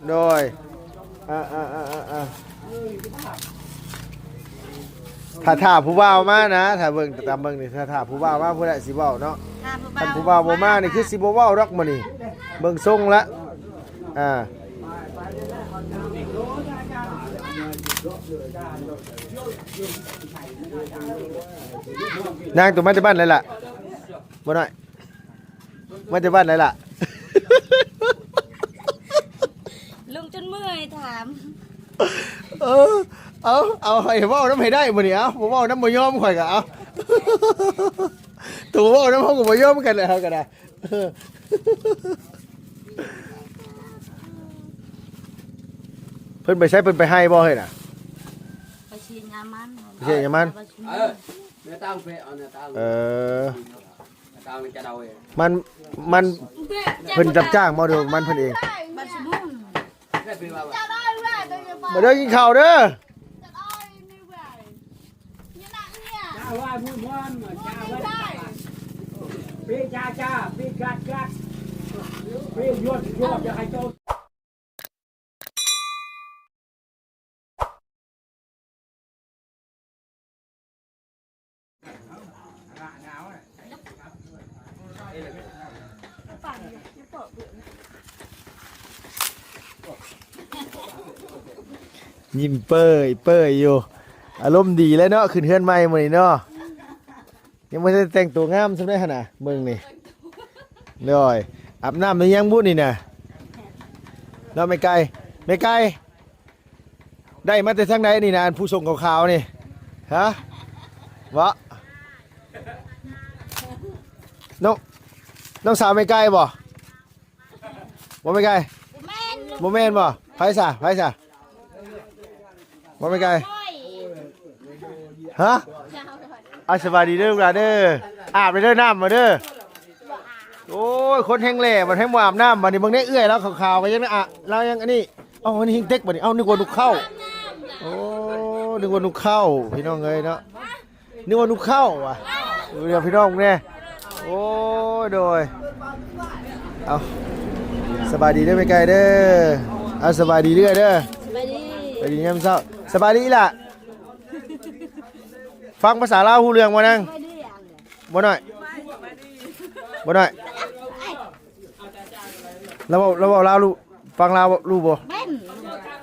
ໂດຍ ອ່າໆໆໆ ຖ້າ ຖ້າຜູ້ບ່າວມານະ ຖ້າເບິ່ງຕາມເບິ່ງນີ້ ຖ້າ ຖ້າຜູ້ບ່າວມາ ຜູ້ໃດຊິເວົ້າເນາະ. ຖ້າຜູ້ບ່າວ ຄັນຜູ້ບ່າວບໍ່ມານີ້ ຄືຊິບໍ່ເວົ້າດອກມື້ນີ້ ເບິ່ງຊົງລະ. ອ່າ ນາງໂຕມາແຕ່ບ້ານໃດລະ ບໍ່ນ້ອຍ? ມາແຕ່ບ້ານໃດລະ? ລຸງຈົນເມື່ອຍຖາມ. ເອີ ເອົາ ເອົາໃຫ້ເວົ້ານຳໃຫ້ໄດ້ມື້ນີ້ ເອົາ ບໍ່ເວົ້ານຳບໍ່ຍອມຂ້ອຍກະເອົາ ໂຕເວົ້ານຳເຮົາກະບໍ່ຍອມກັນແຫຼະ ເຮົາກະໄດ້. ເພິ່ນໄປໃສ? ເພິ່ນໄປໄຮ່ບໍ່ເຮີ້ຍນະ? ໄປສີດຫຍ້າມັນ ໄປສີດຫຍ້າມັນ. ເອີ ແນວຕັ້ງເພ ເອົາແນວຕັ້ງ ເອີ ມັນ ມັນ ເພິ່ນຮັບຈ້າງບໍ່ ຫຼືມັນເພິ່ນເອງ? ມາເດີ ກິນເຂົ້າເດີ.ຍິ້ມເປີຍເປີຍຢູ່ ອາລົມດີແລ້ວເນາະ ຂຶ້ນເຮືອນໃໝ່ມື້ນີ້ເນາະ. ຍັງບໍ່ໄດ້ແຕ່ງໂຕງາມສ່ຳໃດຫັ້ນນະ ເບິ່ງນີ້. ໂດຍ ອາບນ້ຳຫຼືຍັງບຸນີ້ນະ ເນາະແມ່ໄກ່? ແມ່ໄກ່ ໄດ້ມາແຕ່ທາງໃດນີ້ນະ ອັນຜູ້ຊົງຂາວໆນີ້ ຮະ? ເວາະ ນ້ອງ ນ້ອງສາວແມ່ໄກ່ບໍ່? ບໍ່ແມ່ນໄກ່? ບໍ່ແມ່ນບໍ່? ໃຜຊະ? ໃຜຊະ? ບໍ່ແມ່ນໄກ່? ຮະ? ອາ ສະບາຍດີເດີລູກຫຼານເດີ ອາບເດີ ນ້ຳມາເດີ. ໂອ້ຍ ຄົນແຮງແຫຼ້ ບັດແຮງບໍ່ອາບນ້ຳ ບັດນີ້ເບິ່ງແດ່ເອື້ອຍລາວຂາວໆ ກະຍັງອາ ລາວຍັງອັນນີ້. ເອົ້າ ອັນນີ້ຮິງເຕັກບັດນີ້ ເອົ້າ ນຶກວ່ານົກເຄົ້າ. ໂອ້ ນຶກວ່ານົກເຄົ້າ ພີ່ນ້ອງເອີຍເນາະ. ນຶກວ່ານົກເຄົ້າຫວາ ເອີ ພີ່ນ້ອງແດ່. ໂອ້ຍ ໂດຍ ເອົາ ສະບາຍດີເດີແມ່ໄກ່ເດີ. ເອົາ ສະບາຍດີເດີ ສະບາຍດີ ສະບາຍດີຍາມເຊົ້າ. ສະບາຍດີອີ່ຫຼ້າ ຟັງພາສາລາວຮູ້ເລື່ອງບໍ່ນາງ? ບໍ່ນ້ອຍ ບໍ່ນ້ອຍ ລາວເວົ້າ ລາວເວົ້າລາວຮູ້ ຟັງລາວຮູ້ບໍ່? ເປັນ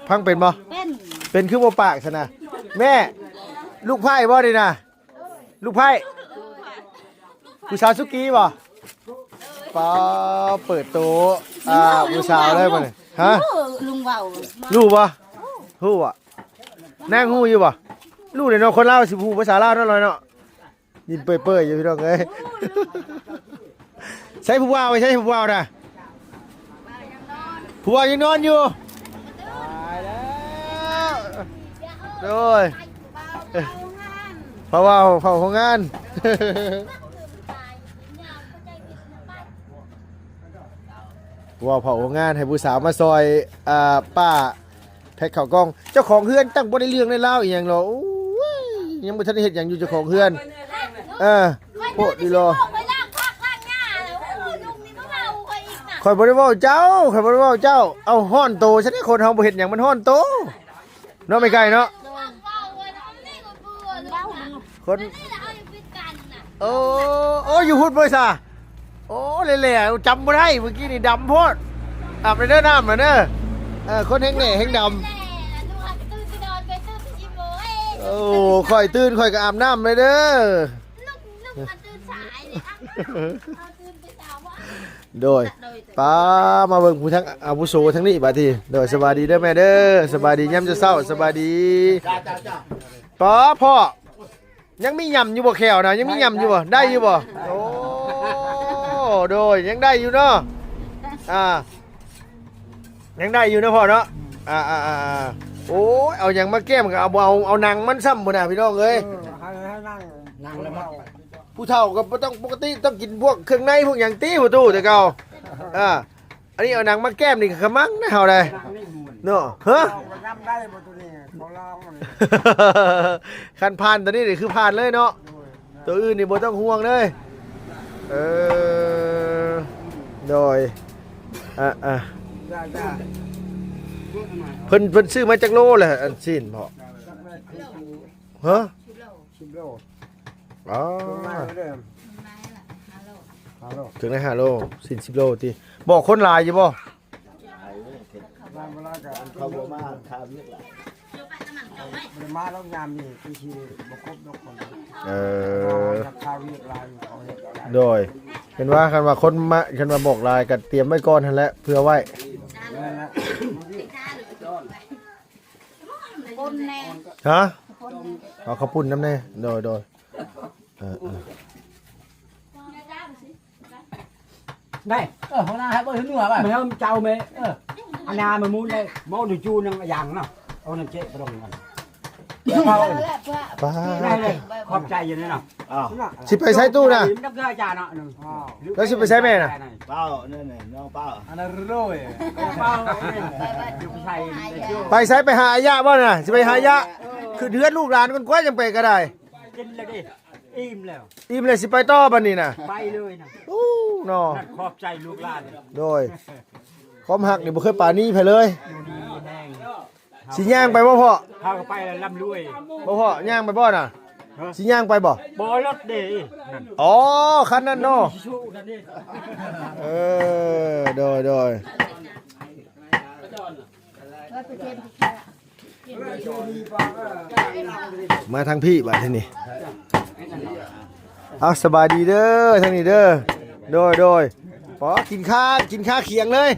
ຟັງເປັນບໍ່? ເປັນ ເປັນຄືບໍ່ປາກຊັ້ນນະ? ແມ່ ລູກໃພ້ບໍ່ນີ້ນະ? ລູກໃພ້ ຜູ້ສາວສຸກີບໍ່? ປ້າ ເປີດໂຕ ອ່າ ຜູ້ສາວເລີຍບັດນີ້ ຮະ? ລຸງເວົ້າ ຮູ້ບໍ່? ຮູ້ບໍ່? ນາງຮູ້ຢູ່ບໍ່? ຮູ້ແຫຼະເນາະ ຄົນລາວຊິຮູ້ພາສາລາວເນາະ ລອຍເນາະ. ຍິ້ມເປີຍໆຢູ່ ພີ່ນ້ອງເອີຍ. ໃສຜູ້ບ່າວ ໃສຜູ້ບ່າວນະ? ຜູ້ບ່າວຍັງນອນຢູ່. ຕາຍແລ້ວ ໂດຍ ເຝົ້າ ເຝົ້າໂຮງງານ ຜູ້ບ່າວເຝົ້າໂຮງງານ ໃຫ້ຜູ້ສາວມາຊ່ອຍ ອ່າ ປ້າ ແພັກເຂົ້າກ່ອງ. ເຈົ້າຂອງເຮືອນຕັ້ງບໍ່ໄດ້ເລື່ອງໄດ້ລາວອີ່ຫຍັງດອກ. ໂອ້ຍ ຍັງບໍ່ທັນໄດ້ເຮັດຫຍັງຢູ່ເຈົ້າຂອງເຮືອນ. ເອີ ໂພດດີຫຼໍ. ຂ້ອຍບໍ່ໄດ້ເວົ້າເຈົ້າ ຂ້ອຍບໍ່ໄດ້ເວົ້າເຈົ້າ. ເອົາ ຮ້ອນໂຕຊະເດ້ ຄົນເຮົາບໍ່ເຮັດຫຍັງມັນຮ້ອນໂຕ ເນາະ ແມ່ໄກ່ເນາະ. ຄົນ ໂອ້ ໂອ້ ຢູ່ພຸ້ນບໍ່ຊະ. ໂອ້ ແຫຼ້ໆ ຈຳບໍ່ໄດ້ ມື້ກີ້ນີ້ດຳໂພດ. ອາບແລ້ວເດີ ນ້ຳແລ້ວເດີ. ເອີ ຄົນແຮງແຫຼ້ແຮງດຳ. ໂອ້ ຂ້ອຍຕື່ນ ຂ້ອຍກະອາບນ້ຳແລ້ວເດີ. ໂດຍ ປ້າ ມາເບິ່ງຜູ້ທັງອາວຸໂສທາງນີ້ບາດນີ້. ໂດຍ ສະບາຍດີເດີແມ່ເດີ ສະບາຍດີຍາມເຊົ້າໆ ສະບາຍດີ. ປ້າ ພໍ່ ຍັງມີຫຍ້ຳຢູ່ບໍ່ແຂ້ວນະ? ຍັງມີຫຍ້ຳຢູ່ບໍ່? ໄດ້ຢູ່ບໍ່? ໂອ້ ໂດຍ ຍັງໄດ້ຢູ່ເນາະ. ອ່າ ຍັງໄດ້ຢູ່ເນາະພໍ່ເນາະ. ອ່າໆໆໆ ໂອ້ຍ ເອົາຫຍັງມາແກ້ມກະເອົາບໍ່ເອົາ ເອົາໜັງມັນຊ້ຳພຸ້ນນະ ພີ່ນ້ອງເອີຍ. ເອີ ໃຫ້ ໃຫ້ນັ່ງ ນັ່ງແລ້ວມັນ ຜູ້ເຖົ້າກະບໍ່ຕ້ອງ ປົກກະຕິຕ້ອງກິນພວກເຄື່ອງໃນພວກຫຍັງຕິ ພໍ່ຕູ້ ແຕ່ເກົ່າ. ອ່າ ອັນນີ້ເອົາໜັງມາແກ້ມນີ້ກະຂະມັງນະເຮົາໄດ໋ເນາະ. ຮະ? ເຂົາລອງ ເຂົາລອງ ຄັນຜ່ານໂຕນີ້ນີ້ຄືຜ່ານເລີຍເນາະ. ໂດຍ ໂຕອື່ນນີ້ບໍ່ຕ້ອງຫ່ວງເລີຍ. ເອີ ໂດຍ ອ່າໆ ຈ້າ ຈ້າ. ເພິ່ນ ເພິ່ນຊື້ມາຈັກໂລແຫຼະ ອັນຊີ້ນພໍ່? ຮະ? ສິບໂລ. ອໍ ເຄື່ອງໃນເດີ ຫ້າໂລ ເຄື່ອງໃນຫ້າໂລ ສິ້ນສິບໂລຕິ. ບອກຄົນຫຼາຍຢູ່ບໍ່? ເຂົາບໍ່ມາ ຄາວຽກຫຼາຍ ບໍ່ໄດ້ມາດອກຍາມນີ້ ຄືຊິບໍ່ຄົບດອກຄົນ. ເອີ ຄາວຽກຫຼາຍ ເຂົາເຮັດຫຼາຍ. ໂດຍ ເຫັນວ່າ ຄັນວ່າຄົນມາ ຄັນວ່າບອກຫຼາຍກໍຕຽມໄວ້ກ່ອນຫັ້ນແຫຼະ ເຜື່ອໄວ້. ແມ່ນລະ. ປຸ້ນແດ່ ຮະ? ເອົາເຂົ້າປຸ້ນນຳແດ່. ໂດຍ ໂດຍ. ເອີ ເອີ ໄດ້ ເອີ ຫົວໜ້າໃຫ້ເບິ່ງຫົວວ່າ ແມ່ນເຈົ້າແມ່ ເອີ ອັນນາມາມູນໄດ້ ເວົ້າຢູ່ຈູ່ນາງຢ່າງເນາະ ເອົານຳເຈະໄປລົງກັນ. ປ້າ ໄດ້ເລີຍ ຂອບໃຈຢູ່ເນາະ. ອ້າວ ຊິໄປໃສຕູ້ນະ? ນັກເດີອາຈານເນາະ. ແລ້ວຊິໄປໃສແມ່ນະ? ເປົ້າ ນັ້ນນະ ນ້ອງເປົ້າ ອັນນັ້ນໂລຍ ເປົາ ຢູ່ໃສ ໄປໃສ ໄປຫາອາຍະບໍ່ນະ? ຊິໄປຫາອາຍະ ເອີ ຂຶ້ນເຮືອນລູກຫຼານກ່ອນກວ່າ ຈັ່ງໄປກໍໄດ້. ກິນແລ້ວເດ້ ອີ່ມແລ້ວ ອີ່ມແລ້ວ ຊິໄປຕໍ່ບັດນີ້ນະ ໄປເລີຍນະ. ໂອ້ ເນາະ ຂອບໃຈລູກຫຼານ. ໂດຍ ຄວາມຮັກນີ້ບໍ່ເຄີຍປານີໃຜເລີຍ. ບໍ່ມີແຮງ ຊິຍ່າງໄປບໍ່ພໍ່? ພາກັນໄປແລ້ວລ່ຳລວຍ. ບໍ່ພໍ່ ຍ່າງໄປບໍ່ນະ? ຮະ? ຊິຍ່າງໄປບໍ່? ບໍ່ ລົດເດ້ ອໍ ຄັນນັ້ນເນາະ. ເອີ ໂດຍ ໂດຍ. ມາທາງພີ້ບາດທີນີ້. ເອົາ ສະບາຍດີເດີ ທາງນີ້ເດີ. ໂດຍ ໂດຍ. ປໍ ກິນຄາ ກິນຄາຂຽງເລີຍ.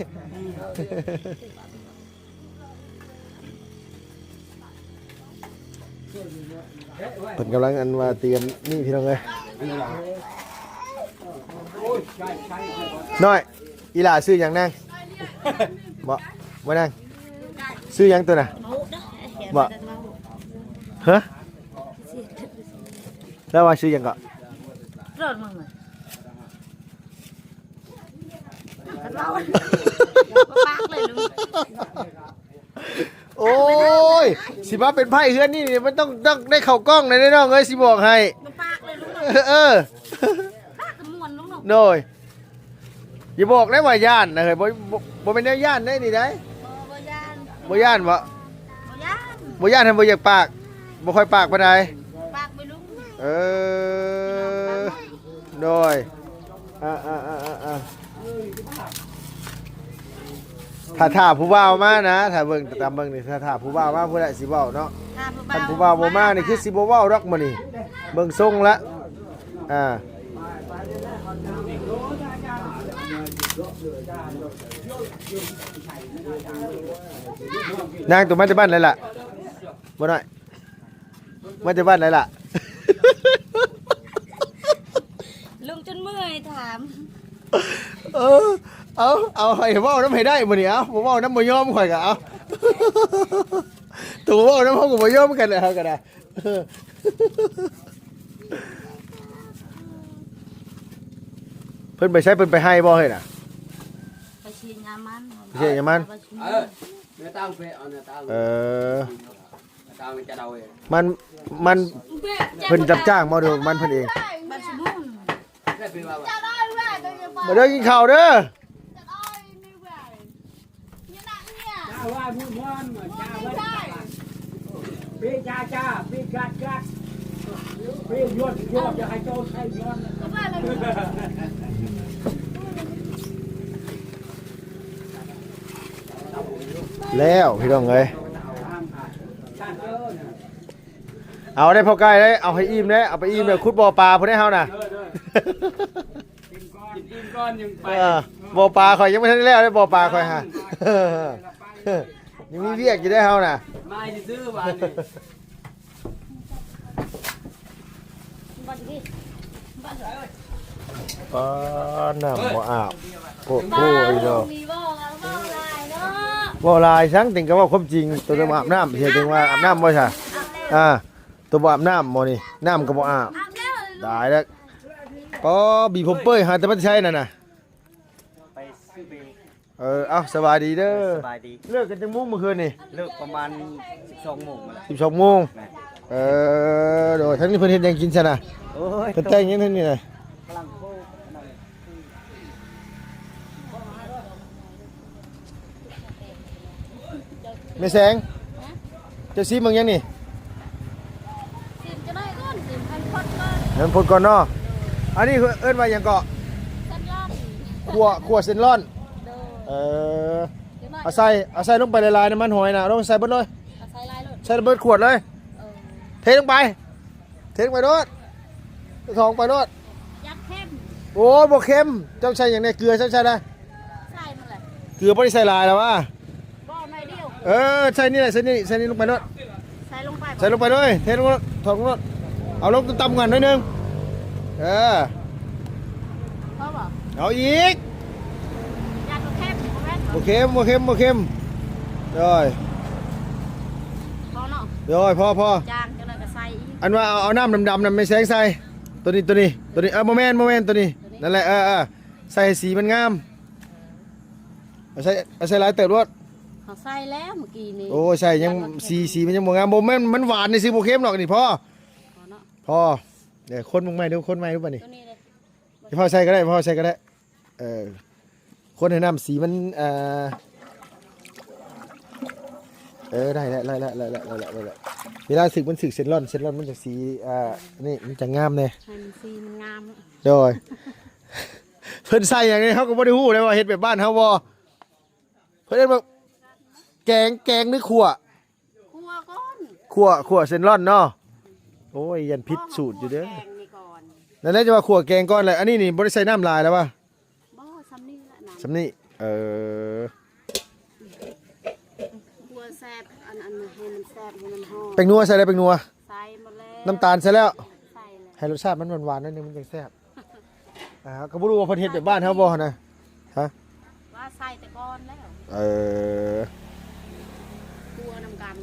ເພິ່ນກຳລັງອັນວ່າຕຽມນີ້ພີ່ນ້ອງເອີຍ. ນ້ອຍ ອີຫຼ້າຊື່ຫຍັງນາງ? ບໍ່ ບໍ່ນາງ ຊື່ຫຍັງໂຕນະ? ບໍ່ ຮະ? ແລ້ວວ່າຊື່ຫຍັງເກາະ? ໂອ້ຍ ຊິມາເປັນໃພ້ເຮືອນນີ້ ມັນຕ້ອງ ຕ້ອງໄດ້ເຂົ້າກ້ອງແດ່ນ້ອງເອີຍ ຊິບອກໃຫ້. ເອີ ປາກກໍມ່ວນລຸງເນາະ. ໂດຍ ຢ່າບອກໄດ້ວ່າຢ້ານນະເຮີ້ຍ. ບໍ່ ບໍ່ ບໍ່ແມ່ນແນວຢ້ານໄດ໋ນີ້ໄດ໋. ບໍ່ ບໍ່ຢ້ານ ບໍ່ຢ້ານບໍ? ບໍ່ຢ້ານ ບໍ່ຢ້ານ ແຕ່ບໍ່ຢາກປາກ ບໍ່ຄ່ອຍປາກປານໃດ. ປາກໄປລຸງ. ເອີ ໂດຍ ອາ ຖ້າ ຖ້າຜູ້ບ່າວມານະ ຖ້າເບິ່ງຕາມເບິ່ງນີ້ ຖ້າ ຖ້າຜູ້ບ່າວມາ ຜູ້ໃດຊິເວົ້າເນາະ. ຖ້າຜູ້ບ່າວ ຄັນຜູ້ບ່າວບໍ່ມານີ້ ຄືຊິບໍ່ເວົ້າດອກມື້ນີ້ ເບິ່ງຊົງລະ. ອ່າ ນາງໂຕມາແຕ່ບ້ານໃດລະ? ບໍ່ນ້ອຍ ມາແຕ່ບ້ານໃດລະ? ລຸງຈົນເມື່ອຍຖາມ. ເອີ ເອົາ ເອົາໃຫ້ເວົ້ານຳໃຫ້ໄດ້ມື້ນີ້. ເອົາ ບໍ່ເວົ້ານຳບໍ່ຍອມ ຂ້ອຍກໍເອົາ ໂຕເວົ້ານຳເຮົາກໍບໍ່ຍອມກັນແຫຼະ ເຮົາກໍໄດ້. ເພິ່ນໄປໃສ? ເພິ່ນໄປໄຮ່ບໍ່ເຮີ້ຍນະ? ໄປເຊຍາມັນ ໄປເຊຍາມັນ. ເອີ ເອີ ມັນ ມັນ ເພິ່ນຮັບຈ້າງບໍ່ ຫຼືມັນເພິ່ນເອງ? ມາເດີ ກິນເຂົ້າເດີ. ແລ້ວພີ່ນ້ອງເອີຍ ເອົາໄດ້ພໍ່ກາຍໄດ້ ເອົາໃຫ້ອີ່ມແດ່ ເອົາໄປອີ່ມແລ້ວ ຂຸດບໍ່ປາພຸ້ນເດ້ເຮົານະ. ກິນອີ່ມກ່ອນຍັງໄປ. ເອີ ບໍ່ປາຂ້ອຍຍັງບໍ່ທັນໄດ້ແລ້ວເດ້ ບໍ່ປາຂ້ອຍຫາ ຍັງມີວຽກຢູ່ເດ້ເຮົານະ ມາຊື່ໆ ບາດນີ້. ປາ ນ້ຳບໍ່ອາບ ໂອ້ໂຫ ເວົ້າ ເວົ້າຫຼາຍເນາະ ເວົ້າຫຼາຍສັງ ເຕັງກໍເວົ້າຄວາມຈິງ ໂຕອາບນ້ຳ ເຮັດຈັ່ງວ່າອາບນ້ຳບໍ່ຊະ? ອ່າ ໂຕບໍ່ອາບນ້ຳບໍ່ນີ້ ນ້ຳກໍບໍ່ອາບ ອາບແລ້ວ ຕາຍແລ້ວ. ປໍ ບີຜົມເປີຍ ຫາແຕ່ມາແຕ່ໃສນັ້ນນະ? ໄປຊື້ເບ. ເອີ ເອົ້າ ສະບາຍດີເດີ. ສະບາຍດີ. ເລີກກັນຈັກໂມງມື້ຄືນນີ້? ເລີກປະມານສິບສອງໂມງ. ສິບສອງໂມງ. ເອີ ໂດຍ ທາງນີ້ເພິ່ນເຮັດຫຍັງກິນຊັ້ນນະ? ໂອ້ຍ ເພິ່ນແຕ່ງຫຍັງທາງນີ້ນະ? ກຳລັງໂຄ ກຳລັງ ເຈົ້າ ແມ່ແສງ ເຈົ້າຊີມເບິ່ງຫຍັງນີ້? ຊີມຈັກໜ້ອຍກ່ອນ ຊີມໃຫ້ມັນພົ້ນກ່ອນ ໃຫ້ມັນພົ້ນກ່ອນເນາະ. ອັນນີ້ເອີ້ນວ່າຫຍັງເກາະ? ເສັ້ນລອນ ຂົ້ວ ຂົ້ວເສັ້ນລອນ. ໂດຍ ເອີ ຈັກໜ້ອຍ ເອົາໃສ່ ເອົາໃສ່ລົງໄປຫຼາຍໆ ນ້ຳມັນຫອຍນະ ເອົາລົງໃສ່ເບິດເລີຍ ເອົາໃສ່ຫຼາຍໂລດ ໃສ່ເບິດຂວດເລີຍ. ເອີ ເທລົງໄປ ເທລົງໄປໂລດ ຖອງໄປໂລດ. ຢາກເຄັມ ໂອ້ ບໍ່ເຄັມ. ເຈົ້າໃສ່ຫຍັງແດ່? ເກືອ ເຈົ້າໃສ່ໄດ້? ໃສ່ໝົດແຫຼະ ເກືອບໍ່ໄດ້ໃສ່ຫຼາຍແລ້ວວະ. ບໍ່ ໜ້ອຍດຽວ ເອີ ໃສ່ນີ້ແຫຼະ ໃສ່ນີ້ ໃສ່ນີ້ລົງໄປໂລດ ໃສ່ລົງໄປ ໃສ່ລົງໄປເລີຍ ເທລົງໂລດ ຖອງລົງໂລດ ເອົາລົງຕ່ຳໆກ່ອນໜ້ອຍໜຶ່ງ. ເອີ ພໍບໍ່? ເອົາອີກ ຢ້ານບໍ່ເຄັມ ບໍ່ແມ່ນ ບໍ່ເຄັມ ບໍ່ເຄັມ ບໍ່ເຄັມ. ໂດຍ ພໍເນາະ ໂດຍ ພໍ ພໍ ຈາງ ຈັກໜ້ອຍກໍໃສ່ອີກ. ອັນວ່າເອົາ ເອົານ້ຳດຳໆນະ ແມ່ແສງໃສ່ ໂຕນີ້ ໂຕນີ້ ໂຕນີ້ ເອີ ບໍ່ແມ່ນ ບໍ່ແມ່ນ ໂຕນີ້ ໂຕນີ້ ນັ້ນແຫຼະ ເອີ ເອີ ໃສ່ໃຫ້ສີມັນງາມ. ເອົາໃສ່ ເອົາໃສ່ຫຼາຍເຕີບໂລດ ເຮົາໃສ່ແລ້ວມື້ກີ້ນີ້. ໂອ້ຍ ໃສ່ຍັງ ມັນ ສີ ສີມັນຍັງບໍ່ງາມ. ບໍ່ແມ່ນ ມັນຫວານຊື່ໆ ບໍ່ເຄັມດອກນີ້. ພໍ ພໍເນາະ ພໍ. ເອີ ຄົນເບິ່ງໃໝ່ດູ ຄົນໃໝ່ດູບາດນີ້ ໂຕນີ້ເດ້ ຢ່າເຝົ້າໃສ່ກໍໄດ້ ເຝົ້າໃສ່ກໍໄດ້. ເອີ ຄົນໃຫ້ນ້ຳສີມັນ ເອີ ເອີ ໄດ້ແລ້ວ ໄດ້ແລ້ວ ໄດ້ແລ້ວ ໄດ້ແລ້ວ ໄດ້ແລ້ວ. ເວລາຖືກ ມັນຖືກເສັ້ນລອນ ເສັ້ນລອນມັນຈະສີ ເອີ ນີ້ມັນຈະງາມແດ່ ໃຫ້ມັນສີມັນງາມ. ໂດຍ ເພິ່ນໃສ່ຫຍັງນີ້ ເຮົາກໍບໍ່ໄດ້ຮູ້ເດ້ວ່າເຮັດແບບບ້ານເຮົາບໍ່. ເພິ່ນເອີ້ນວ່າແກງ ແກງ ຫຼື ຂົ້ວ? ຂົ້ວກ່ອນ ຂົ້ວ ຂົ້ວເສັ້ນລອນເນາະ. ໂອ້ຍ ຢ້ານຜິດສູດຢູ່ເດີ. ແກງນີ້ກ່ອນ ນັ້ນແຫຼະ ຈະວ່າຂົ້ວແກງກ່ອນແຫຼະ. ອັນນີ້ນີ້ບໍ່ໄດ້ໃສ່ນ້ຳຫຼາຍແລ້ວວະ? ບໍ່ ສ່ຳນີ້ແຫຼະ ສ່ຳນີ້. ເອີ ຂົ້ວແຊບ ອັນ ອັນ ໃຫ້ມັນແຊບ ໃຫ້ມັນຫອມ. ແປ້ງນົວໃສ່ແລ້ວ? ແປ້ງນົວ ໃສ່ໝົດແລ້ວ. ນ້ຳຕານໃສ່ແລ້ວ? ໃສ່ແລ້ວ. ໃຫ້ລົດຊາດມັນຫວານໆໜ້ອຍໜຶ່ງ ມັນຈັ່ງແຊບ. ອ່າ ກໍບໍ່ຮູ້ວ່າເພິ່ນເຮັດແບບບ້ານເຮົາບໍ່ຫັ້ນນະ. ຮະ? ວ່າໃສ່ແຕ່ກ່ອນແລ້ວ. ເອີ ຄົວນຳກັນ.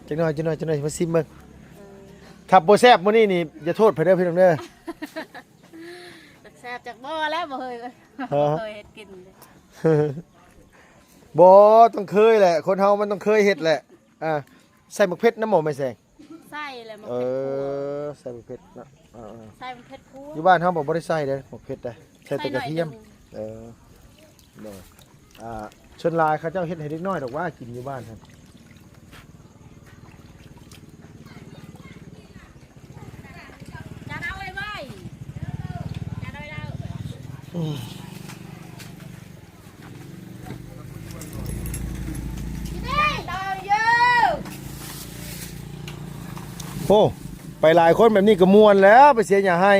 ຈັກໜ້ອຍ ຈັກໜ້ອຍ ຈັກໜ້ອຍ ມາຊີມເບິ່ງ. ເອີ ຖ້າບໍ່ແຊບມື້ນີ້ນີ້ ຢ່າໂທດໃຜເດີພີ່ນ້ອງເດີ. ຈັກແຊບຈັກບໍ່ແລ້ວ ບໍ່ເຄີຍ ບໍ່ເຄີຍເຮັດກິນເດ້. ບໍ່ ຕ້ອງເຄີຍແຫຼະ ຄົນເຮົາມັນຕ້ອງເຄີຍເຮັດແຫຼະ. ອ່າ ໃສ່ໝາກເຜັດນຳບໍ່ແມ່ແສງ? ໃສ່ແຫຼະ ໝາກເຜັດ. ເອີ ໃສ່ໝາກເຜັດເນາະ. ເອີ ໃສ່ໝາກເຜັດຄົວ. ຢູ່ບ້ານເຮົາບໍ່ ບໍ່ໄດ້ໃສ່ເດ້ໝາກເຜັດເດ້ ໃສ່ແຕ່ກະທຽມ. ໃສ່ໜ້ອຍໜຶ່ງ. ເອີ ໂດຍ ອ່າ ສ່ວນຫຼາຍເຂົາເຈົ້າເຮັດໃຫ້ເດັກນ້ອຍດອກວ່າ ກິນຢູ່ບ້ານຫັ້ນ. ຈານເອົາໄວ້ໄວ້ ຈານເອົາໄວ້ແລ້ວ. ອືມ ໂອ້ ໄປຫຼາຍຄົນແບບນີ້ກໍມ່ວນແລ້ວ ໄປເສຍຫຍ້າໄຮ່.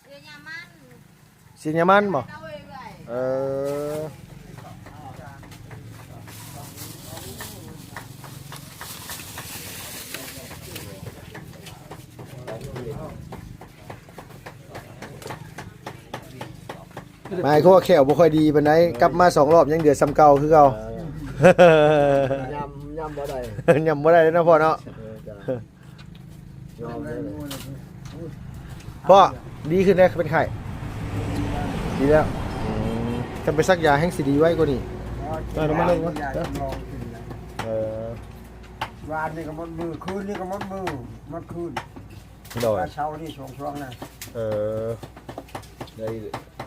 ເສຍຫຍ້າມັນ ເສຍຫຍ້າມັນບໍ່? ໂດຍ ເອີ ໝາຍຄວາມວ່າແຂ້ວບໍ່ຄ່ອຍດີປານໃດ ກັບມາສອງລອບຍັງເດືອດສ່ຳເກົ່າຄືເກົ່າ. ເອີ ຫຍ້ຳ ຫຍ້ຳບໍ່ໄດ້ ຫຍ້ຳບໍ່ໄດ້ເນາະພໍ່ເນາະ. ເອີ ຈ້າ ຍອມເລີຍ. ພໍ່ ດີຂຶ້ນແລ້ວ ເປັນໄຂ້ ດີແລ້ວ. ອືມ ຄັນໄປສັກຢາແຮ່ງຊິດີໄວກວ່ານີ້. ເອີ ກິນຢາ ກິນຢາ ກິນຢາ ເອີ ວານນີ້ກໍໝົດມື້ ຄືນນີ້ກໍໝົດມື້ ໝົດຄືນ. ໂດຍ ເຊົ້ານີ້ຊ່ວງໆ ນະ. ເອີ ໄດ້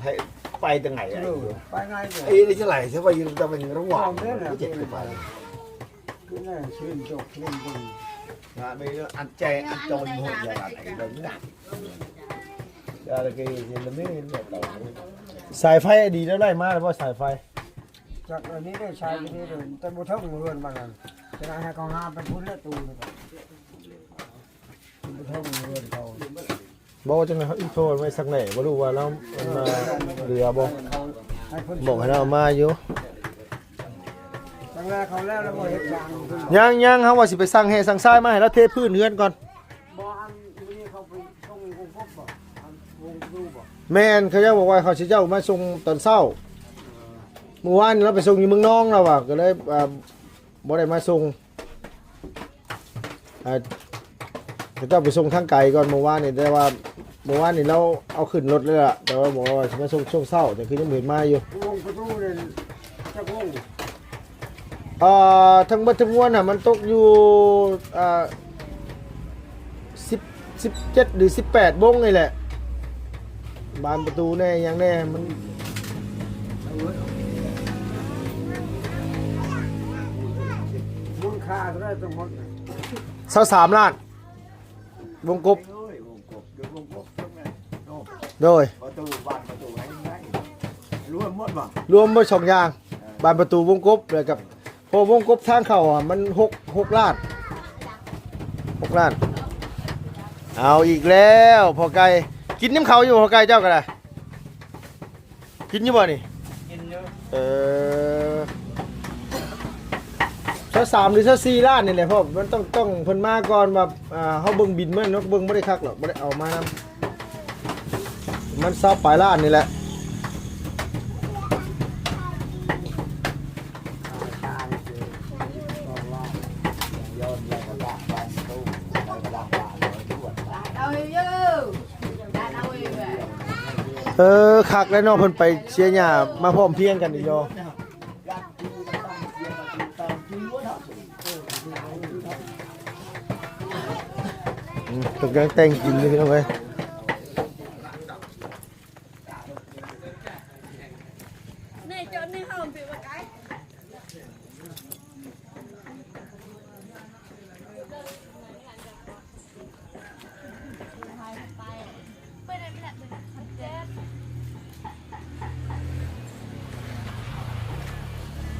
ໃຫ້ໄປແຕ່ໄງ ເອີ ໄປໄງເດີ ໄອ້ນີ້ຈະໄຫຼຊະ ໄປຢູ່ຕາເປັນລະຫວ່າງ ເອີ ເຈັບໄປ ຄືນັ້ນຊື່ນຈົກຊື່ນບຸນ ນະ ມີອັນແຈ ອັນຈອຍໝົດແລ້ວນະ ສາຍໄຟດີແລ້ວ ໄລ່ມາແລ້ວບໍ່ ສາຍໄຟ? ຈັກອັນນີ້ໄດ້ໃຊ້ຢູ່ນີ້ເດີ ແຕ່ບໍ່ເຖິງເຮືອນມັນນັ້ນ ຈະໄດ້ໃຫ້ເຂົາຫາໄປພຸ້ນແລ້ວ ຕູ້ນີ້ກໍບໍ່ເຖິງເຮືອນເຂົາ. ບໍ່ ວ່າຈັ່ງໃດ ເຮົາອີໂທໄວ້ສັກແດ່ ບໍ່ຮູ້ວ່າລາວ ອັນນ່າ ເຫຼືອບໍ່ ບອກໃຫ້ລາວເອົາມາຢູ່. ຍັງໆ ເຮົາວ່າຊິໄປສັ່ງແຮ່ສັ່ງຊາຍມາໃຫ້ລາວເທພື້ນເຮືອນກ່ອນ. ບໍ່ ອັນມື້ນີ້ເຂົາໄປສົ່ງຄົບບໍ່? ອັນວົງປະຕູບໍ່? ແມ່ນ ເຂົາເຈົ້າບອກວ່າເຂົາຊິເຈົ້າມາສົ່ງຕອນເຊົ້າ. ມື້ວານນີ້ລາວໄປສົ່ງຢູ່ເມືອງນອງ ລາວວ່າ ກໍເລີຍ ອ່າ ບໍ່ໄດ້ມາສົ່ງ. ອ່າ ເຂົາເຈົ້າໄປສົ່ງທາງໄກກ່ອນມື້ວານນີ້ ແຕ່ວ່າມື້ວານນີ້ລາວເອົາຂຶ້ນລົດເລີຍລະ ແຕ່ວ່າບອກວ່າຊິມາສົ່ງຊ່ວງເຊົ້າ ຈັ່ງຄືຍັງບໍ່ເຫັນມາຢູ່. ວົງປະຕູນີ້ຈັກວົງ? ອ່າ ທັງເບິດທັງມວນນະ ມັນຕົກຢູ່ ອ່າ ສິບ ສິບເຈັດ ຫຼື ສິບແປດວົງນີ້ແຫຼະ ບານປະຕູແດ່ ຫຍັງແດ່ ມັນ ສິບ ຄ່າເທົ່າໃດທັງໝົດ? ຊາວສາມລ້ານ ວົງກົບ ໂດຍ ປະຕູບ້ານປະຕູຫຍັງໄດ້ ລວມໝົດບໍ່? ລວມເບິດສອງຢ່າງ ເອີ ບານປະຕູວົງກົບ ແລ້ວກັບ ເພາະວົງກົບທາງເຂົ້າອະ ມັນຫົກ ຫົກລ້ານ ຫົກລ້ານ. ເອົາອີກແລ້ວພໍ່ໄກ່ ກິນນຳເຂົາຢູ່ພໍ່ໄກ່ເຈົ້າກໍໄດ້ ກິນຢູ່ບໍ່ນີ້? ກິນຢູ່. ເອີ ຊາວສາມ ຫຼື ຊາວສີ່ລ້ານນີ້ແຫຼະ ເພາະມັນຕ້ອງ ຕ້ອງເພິ່ນມາກ່ອນວ່າ ອ່າ ເຮົາເບິ່ງບິນມັນເນາະ ເບິ່ງບໍ່ໄດ້ຄັກດອກ ບໍ່ໄດ້ເອົາມານຳ ມັນຊາວປາຍລ້ານນີ້ແຫຼະ. ເອີ ຄັກແລ້ວເນາະ ເພິ່ນໄປເສຍຫຍ້າມາພ້ອມພຽງກັນອີກເນາະ. ອືມ ເພິ່ນກຳລັງແຕ່ງກິນຢູ່ ພີ່ນ້ອງເອີຍ.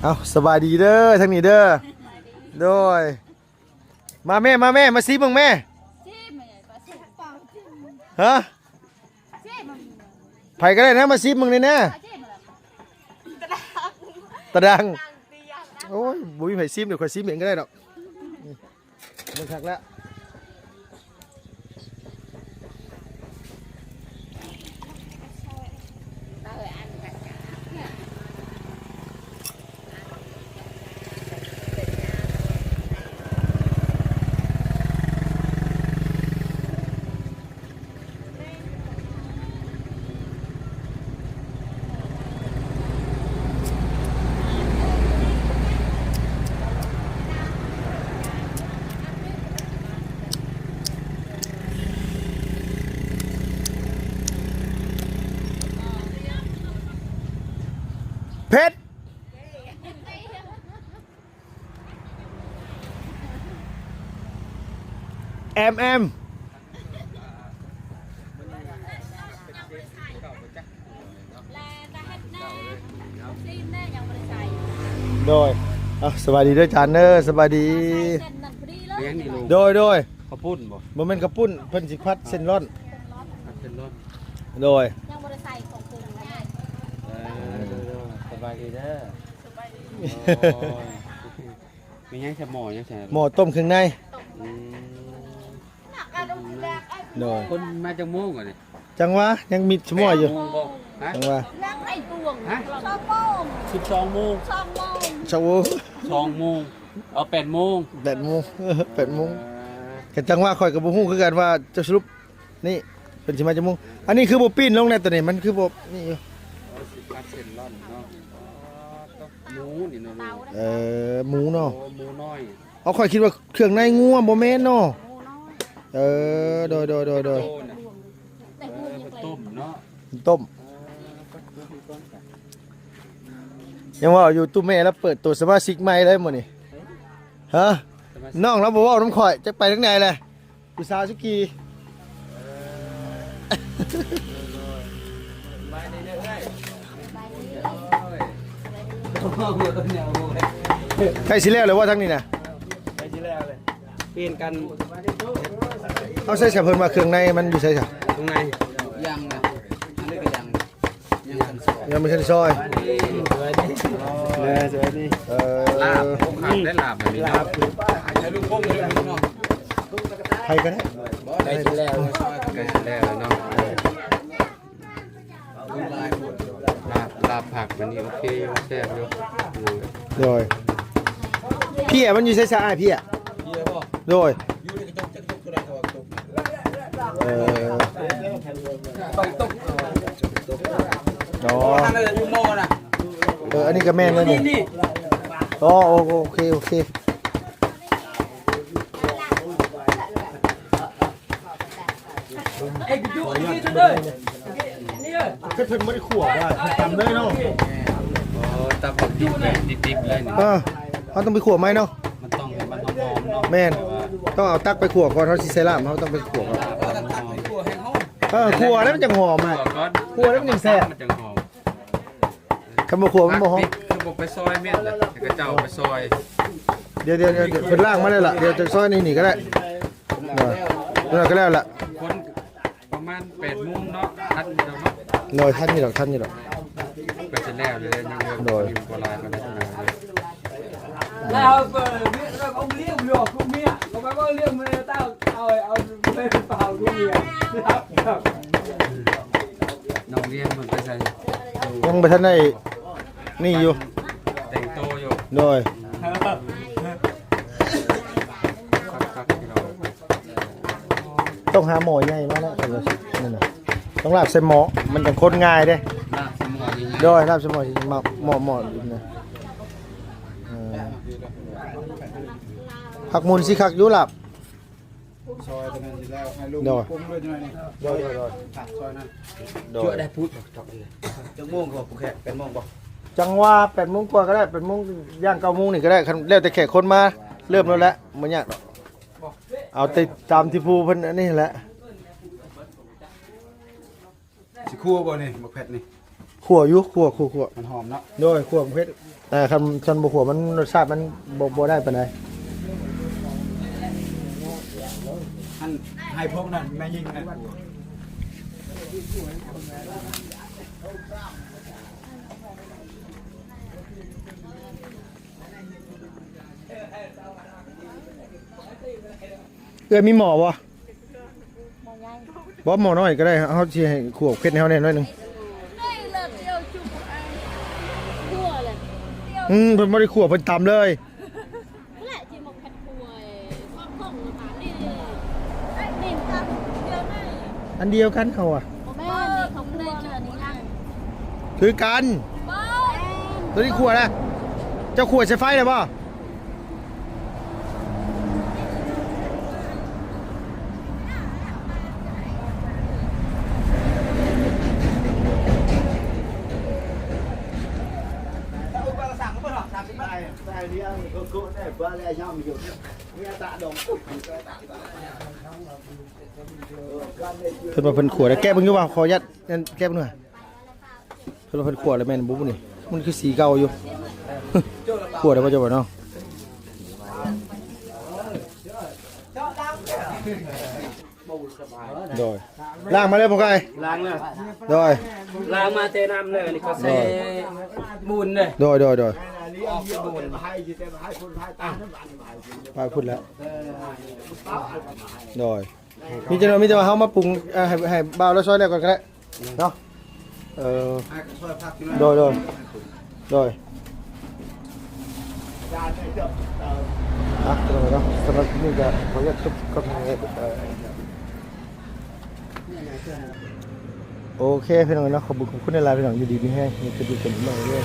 ເອົາ ສະບາຍດີເດີ ທາງນີ້ເດີ ໂດຍ. ມາແມ່ ມາແມ່ ມາຊີມເບິ່ງແມ່ ຊີມແມ່ ປາຊິມ ຮະ ຊີມ ໃຜກໍໄດ້ນະ ມາຊີມເບິ່ງແດ່ນະ ຕາດັງ ຕາດັງ ໂອ້ຍ ບໍ່ມີໃຜຊີມ ດຽວຂ້ອຍຊີມເອງກໍໄດ້ດອກ ເບິ່ງຄັກແລ້ວ. ເຜັດ ແອມ ແອມ ໂດຍ ເອົາ ສະບາຍດີເດີຈານເດີ ສະບາຍດີ ໂດຍ ໂດຍ ເຂົ້າປຸ້ນບໍ່? ບໍ່ແມ່ນເຂົ້າປຸ້ນ ເພິ່ນຊິຜັດເສັ້ນລ້ອນ ຜັດເສັ້ນລ້ອນ ໂດຍ ຍັງບໍ່ໄດ້ໃສ່ເຄື່ອງປຸງ ເອີ ສະບາຍດີເດີ ສະບາຍດີ ໂອ້ຍ ມີຫຍັງໃສ່ໝໍ້ ຫຍັງໃສ່ ໝໍ້ຕົ້ມເຄື່ອງໃນ ອືມ ໂດຍ ຄົນມາຈັກໂມງກວ່ານີ້? ຈັງຫວະ ຍັງມິດສະໝໍ້ຢູ່ ແປດໂມງບໍ່? ຮະ ຈັງຫວະ ຮະ ຊາວໂມງ ສິບສອງໂມງ ຊາວໂມງ ຊາວໂມງ ສອງໂມງ ເອົາ ແປດໂມງ ແປດໂມງ ເອີ ແປດໂມງ ເອີ ກໍຈັງຫວະ ຂ້ອຍກໍບໍ່ຮູ້ຄືກັນວ່າຈະສະຫຼຸບ ນີ້ເພິ່ນຊິມາຈັກໂມງ? ອັນນີ້ຄືບໍ່ປີ້ນລົງແດ່ໂຕນີ້ ມັນຄືບໍ່ນີ້ຢູ່ ໂອ້ ຊິຕັດເສັ້ນລ່ອນເນາະ ໝູນີ້ເນາະ ເອີ ໝູເນາະ ໂອ້ ໝູນ້ອຍ ເອົາ ຂ້ອຍຄິດວ່າເຄື່ອງໃນງົວ ບໍ່ແມ່ນເນາະ ເອີ ໂດຍ ໂດຍ ໂດຍ ໂດຍ ເອີ ເພິ່ນຕົ້ມເນາະ ຕົ້ມ ຍັງເວົ້າຢູ່ ຕູ້ແມ່ລາວເປີດໂຕສະມາຊິກໃໝ່ເລີຍມື້ນີ້ ຮະ ນ້ອງລາວບໍ່ເວົ້ານຳຂ້ອຍ ຈັກໄປທາງໃດແຫຼະ ຜູ້ສາວສຸກີ ໃກ້ຊິແລ້ວແລ້ວບໍ່ທາງນີ້ນະ? ໃກ້ຊິແລ້ວເລີຍ ປ່ຽນກັນ ເອົາໃສ່ຊະ ເພິ່ນວ່າເຄື່ອງໃນມັນຢູ່ໃສຊະ? ເຄື່ອງໃນ ຍັງນະ ອັນນີ້ກໍຍັງ ຍັງບໍ່ທັນຊອຍ ເອີ ສະບາຍດີ ເອີ ສະບາຍດີ ເອີ ລາບ ຂາດໄດ້ລາບອັນນີ້ເນາະ ລາບ ໃຜກໍໄດ້ ໃກ້ຊິແລ້ວ ໃກ້ຊິແລ້ວເນາະ ລາບ ລາບຜັກອັນນີ້ໂອເຄຢູ່ ແຊບຢູ່ ໂດຍ ເພຍມັນຢູ່ໃສຊະອ້າຍ ເພຍ ເພຍບໍ່? ໂດຍ ຢູ່ໃນກະຈົກ ຈັກຈົກເທົ່າໃດກໍວ່າກະຈົກ ເອີ ເອີ ອັນນັ້ນຢູ່ໝໍ້ນະ ເອີ ອັນນີ້ກໍແມ່ນແລ້ວນີ້ ນີ້ ອໍ ໂອ ໂອເຄ ໂອເຄ ເພິ່ນບໍ່ໄດ້ຂົ້ວວ່າ ເພິ່ນຕຳເລີຍເນາະ ອໍ ຕຳແບບດິບໆເລີຍນີ້ ເອີ ເຮົາຕ້ອງໄປຂົ້ວໃໝ່ເນາະ ມັນຕ້ອງໃຫ້ມັນ ແມ່ນ ຕ້ອງເອົາຕັກໄປຂົ້ວກ່ອນ ເຮົາຊິໃສ່ລາບ ເຮົາຕ້ອງໄປຂົ້ວກ່ອນ. ເອີ ຂົ້ວແລ້ວມັນຈັ່ງຫອມ ອ່ະ ຂົ້ວກ່ອນ ຂົ້ວແລ້ວມັນຈັ່ງແຊບ ມັນຈັ່ງຫອມ. ຄັນບໍ່ຂົ້ວມັນບໍ່ຫອມ. ຄືບໍ່ໄປຊອຍແມ່ນລະ ເຂົາເຈົ້າໄປຊອຍ. ດຽວໆໆ ເພິ່ນລ້າງມາແລ້ວລະ ດຽວຈະຊອຍໃນນີ້ກໍໄດ້. ເອີ ນັ້ນກໍແລ້ວລະ ຄົນປະມານແປດໂມງເນາະ ທັນຢູ່ດອກເນາະ. ໂດຍ ທັນຢູ່ດອກ ທັນຢູ່ດອກ ກໍຊິແລ້ວເລີຍ ຍັງເຫຼືອ ໂດຍ ບໍ່ຫຼາຍປານໃດ. ນ້ອງລຽນເພິ່ນໄປໃສ? ຍັງບໍ່ທັນໄດ້ນີ້ຢູ່ ແຕ່ງໂຕຢູ່. ໂດຍ ຄັກໆ ພີ່ນ້ອງ. ຕ້ອງຫາໝໍ້ໃຫຍ່ມາແລ້ວ ຕ້ອງລາບໃສ່ໝໍ້ ມັນຈັ່ງຄົນງ່າຍເດ້. ລາບໃສ່ໝໍ້ນີ້ ໂດຍ ລາບໃສ່ໝໍ້ ໝໍ້ ໝໍ້ ໝໍ້ນີ້ນະ. ເອີ ຜັກໝຸ່ນຊິຄັກຢູ່ລາບ ຊອຍຕົວນັ້ນຊິແລ້ວ ໃຫ້ລຸງ ໂດຍ ປຸງດ້ວຍໜ້ອຍໜຶ່ງ. ໂດຍໆໆ ຊອຍນັ້ນ ໂດຍ ເຈາະໄດ້ພຸດ. ຈັກໂມງກໍຜູ້ແຂກ ແປດໂມງບໍ່? ຈັງຫວະ ແປດໂມງກວ່າກໍໄດ້ ແປດໂມງ ຢ່າງເກົ້າໂມງນີ້ກໍໄດ້ ຄັນແລ້ວແຕ່ແຂກຄົນມາ ເລີ່ມໂລດແຫຼະ ບໍ່ຍາກດອກ. ເອົາແຕ່ຕາມທີ່ຜູ້ເພິ່ນອັນນີ້ແຫຼະ. ຊິຂົ້ວບໍ່ນີ້ ໝາກເຜັດນີ້? ຂົ້ວຢູ່ ຂົ້ວ ຂົ້ວ ຂົ້ວ ມັນຫອມເນາະ. ໂດຍ ຂົ້ວໝາກເຜັດ ແຕ່ຄັນ ຄັນບໍ່ຂົ້ວມັນ ລົດຊາດມັນບໍ່ ບໍ່ໄດ້ປານໃດ. ອັນ ໃຫ້ພວກນັ້ນແມ່ຍິງນັ້ນ ເອື້ອຍມີໝໍ້ບໍ່? ໝໍ້ໃຫຍ່ ບໍ່ ໝໍ້ນ້ອຍກໍໄດ້ ເຮົາຊິໃຫ້ຂົ້ວເຜັດໃຫ້ເຮົາແດ່ໜ້ອຍໜຶ່ງ. ອືມ ເພິ່ນບໍ່ໄດ້ຂົ້ວ ເພິ່ນຕຳເລີຍ. ອັນດຽວກັນເຮົາອະ ຄືກັນ. ໂຕນີ້ຂົ້ວນະ ເຈົ້າຂົ້ວໃສ່ໄຟແລ້ວບໍ່? ເພິ່ນວ່າເພິ່ນຂົ້ວແລ້ວ ແກະເບິ່ງຢູ່ວ່າ ຂໍອະນຸຍາດ ແກະເບິ່ງດູ. ເພິ່ນວ່າເພິ່ນຂົ້ວແລ້ວແມ່ນບໍ່ນີ້? ມັນຄືສີເກົ່າຢູ່. ຂົ້ວໄດ້ບໍ່ເຈົ້າວ່າເນາະ? ໂດຍ ລ້າງມາແລ້ວບໍ່ໄກ່? ລ້າງແລ້ວ ໂດຍ ລ້າງມາແຕ່ນ້ຳເລີຍ ອັນນີ້ກໍແຊ່ ໂດຍ ບຸນເລີຍ ໂດຍ ໂດຍ ໂດຍ ອອກບຸນ ໄປພຸ້ນແລ້ວ ໂດຍ. ມີແຕ່ວ່າ ມີແຕ່ວ່າເຮົາມາປຸງ ເອີ ໃຫ້ ໃຫ້ບ່າວລາວຊອຍແລ້ວກ່ອນກໍໄດ້ເນາະ. ເອີ ໃຫ້ເຂົາຊ່ອຍພັກຢູ່ ໂດຍ ໂດຍ ໂດຍ ອ່ະ ເນາະ ສຳລັບມື້ນີ້ກໍຂໍອະນຸຍາດຈົບກັນເທົ່ານີ້ ເອີ ໂອເຄ ພີ່ນ້ອງເນາະ ຂອບຄຸນ ຂອບຄຸນຫຼາຍໆ ພີ່ນ້ອງ ຢູ່ດີມີແຮງ ມີແຕ່ດີກັນໃໝ່ເດີ້.